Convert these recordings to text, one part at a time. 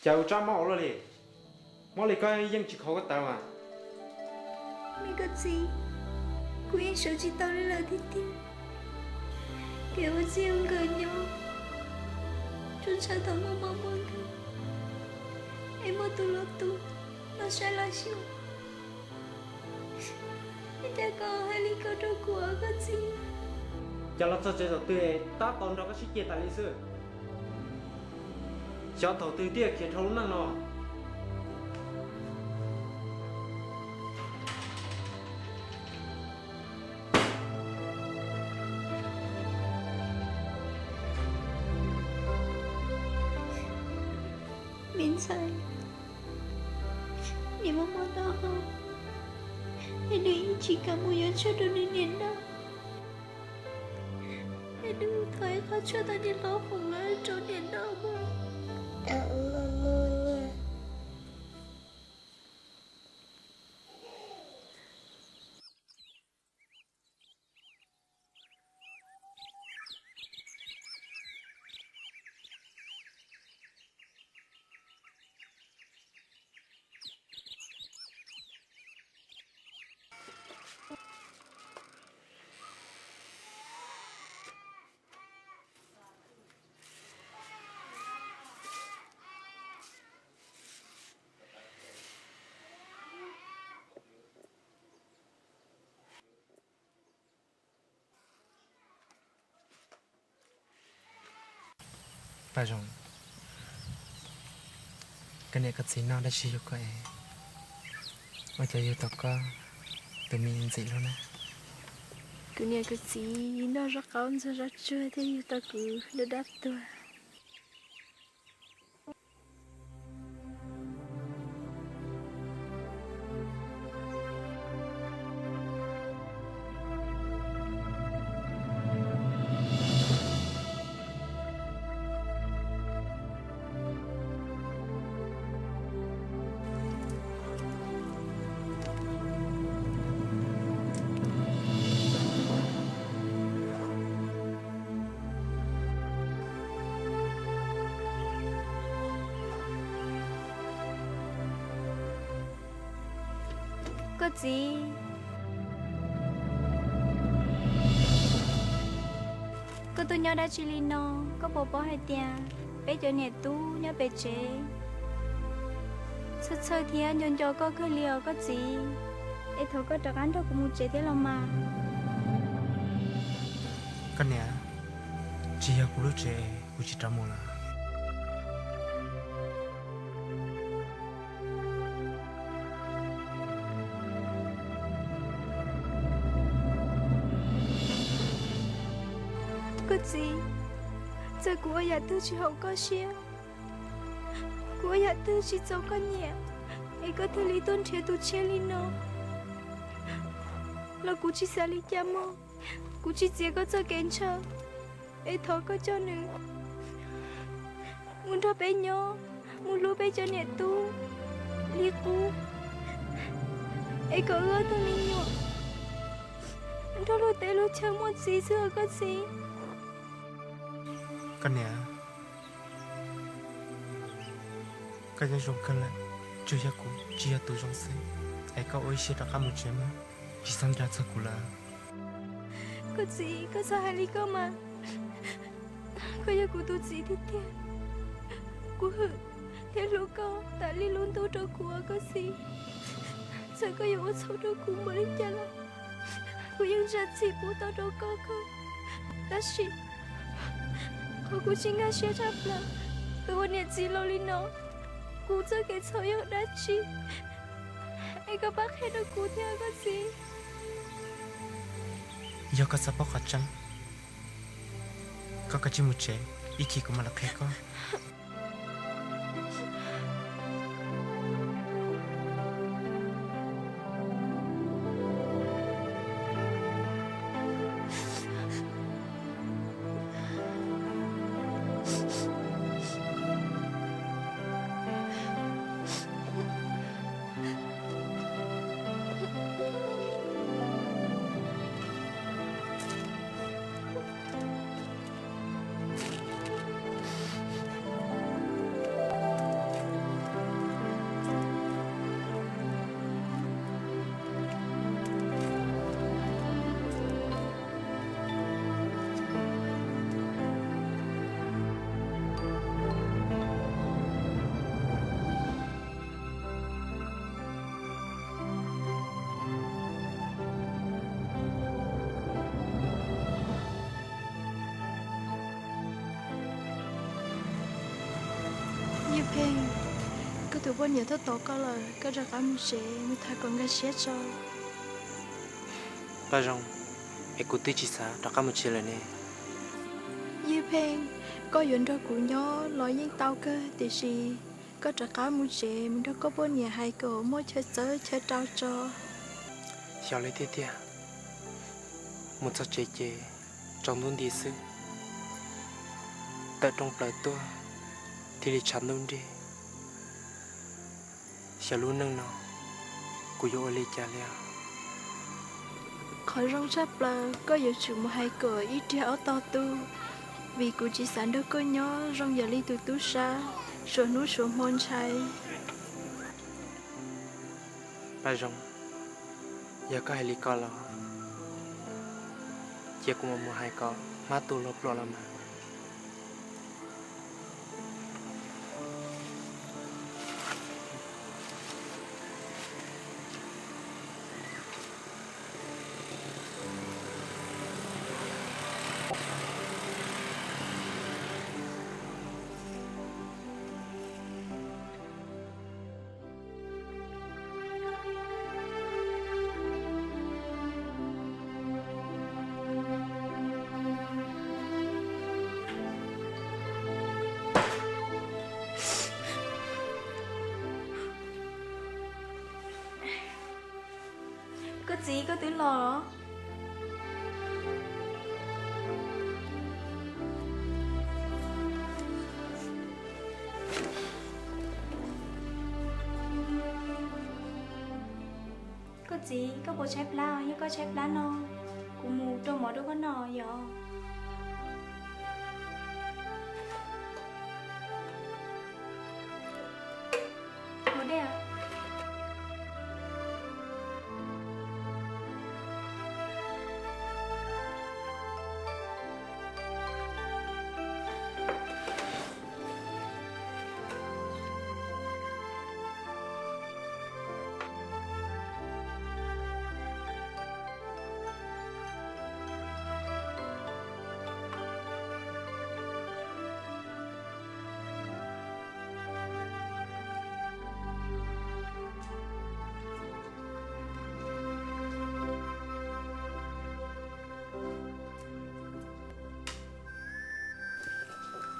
Cas ua tsab mob ua luaj li? Mob li koj yeej tsis kho koj taw mas. Me koj txiv, kuv yeej sawv tsis tau li lawm tiag tiag. Kev ua txij ua nkawm nyob, tsuas ntshai thaum muaj mob muaj nkeeg es muaj tus los tu, los saib los xyuas. Cas koj hais li ko rau kuv os koj txiv? Cas los txog tsev thaum twg tab tom nrog koj sib ceg tas li xwb. Xyov thaum twg thiaj khiav dhau lub neej no. Me ntxhais, niam mob mob taub hau, es nws yeej tsis kam mus yuav tshuaj rau nws niam noj. Es nws thov ib qho tshuaj tau niam hlob foom los rau niam noj mas. Paj Zoo, koj niam koj txiv noj dab tsi yug koj es ua cas yug tau koj tus me ntxim hlub na? Kuv niam kuv txiv noj zaub qaub ntxuag zaub tsuag thiaj yug tau kuv dab dab tuag. Koj txiv, koj tuaj nyob dab tsi li no? Koj puas paub hais tias peb cov niam tub nyob pem tsev txhawj txhawj thiab nco nco koj kawg li os koj txiv. Es thov koj rov qab nrog kuv mus tsev thiab los mas. Koj niam, tsis yog kuv lub tsev, kuv tsis rov mus lawm. Koj txiv, txawm kuv ua yam twg tsis haum koj siab, kuv ua yam twg tsis txaus koj nyiam, es koj thiaj li tuaj nrhiav tus tshiab li no los kuv tsis xav li cas mog. Kuv tsis txiav koj txoj kev ntshaw, es thov koj coj nws mus nrog peb nyob, mus hlub peb cov niam tub li qub, es kom wb ob tug me nyuam nrog luag teb luag chaw muaj txiv xwb os koj txiv. Koj niam, koj yeej zoo kawg lawm, tsuas yog kuv tsis yog tus zoo xwb, es koj ua ib siab rov qab mus tsev mog, tsis txhob nco txog kuv lawm. Koj txiv, koj txhob hais li koj mas. Koj yog kuv tus txiv tiag tiag. Kuv hwm thiab hlub koj tas li lub ntuj rau kuv os koj txiv. Txawm koj yuav ua txhaum rau kuv npaum li cas los kuv yeej zam txim pub tau rau koj kawg. Tab sis qhov kuv tsis nkag siab tshaj plaws, kuv ua niam txiv laus li no, kuv txoj kev txhaum yog dab tsi? Es koj pab qhia rau kuv thiab koj txiv. Yog koj xav paub qhov tseeb, koj kav tsij mus tsev, ib chim kuv mam li qhia koj. Pheej, koj tus poj niam tuaj tos koj lawm, koj rov qab mus tsev mus tham kom nkag siab tso. Paj Zoo, es kuv twb tsis xav rov qab mus tsev lawm ne. Ywg Pheej, koj yuav nrog kuv nyob los yeej tau kawg, tiam sis koj rov qab mus tsev mus nrog koj poj niam hais kom muaj chaw txawb chaw rau tso. Xyov li tiag tiag, mus txog tsev ces tsaus ntuj nti xwb, tawm rooj plaws tuaj thiaj li tshav ntuj nrig. Xyov lub neej no kuv yuav ua li cas li os. Qhov zoo tshaj plaws koj yuav tsum mus hais kom ib riag ob tog tu, vim kuv tsis xav nrog koj nyob zoo yam li tus tub sab, suav hnub suav hmo ntshai. Paj Zoo, yog koj hais li ko los cia kuv mam mus hais kom hmab tu luag pluas los mas. Koj txiv, koj twb los los? Koj txiv, koj puas tshaib plab? Yog koj tshaib plab no, kuv mus rau mov rau koj noj yom. Ua dej.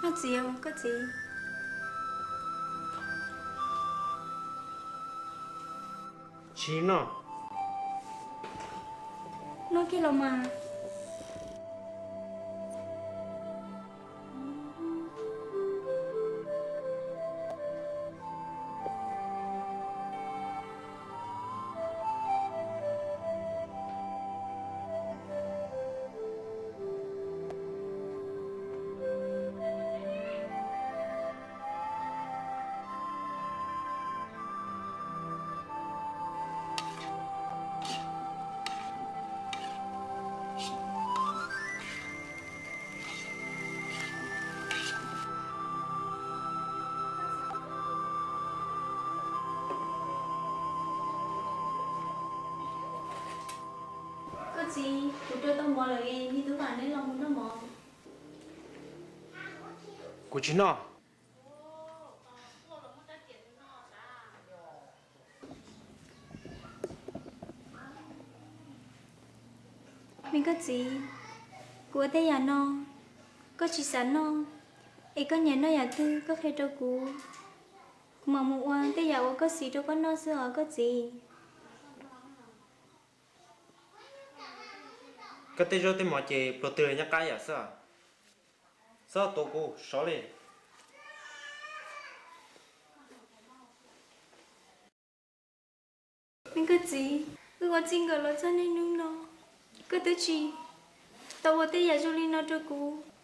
Koj txiv, koj txiv. Tsis noj. Noj kiag los mas. Koj txiv, kuv rau tau mov lawm es me tub vam neb los mus noj mov. Kuv tsis noj. Me koj txiv, kuv ua tej yam no koj tsis xav noj, es koj nyiam noj yam twg koj qhia rau kuv, kuv mam mus ua tej yam uas koj siv rau koj noj xwb os koj txiv. Koj tej zaub tej mov ces pluag twg los nyob qab yam xwb. Txhob tuav kuv sov li. Me koj txiv, wb ua txij nkawm los txog niaj hnub no, koj twb tsis tau ua tej yam zoo li no rau kuv.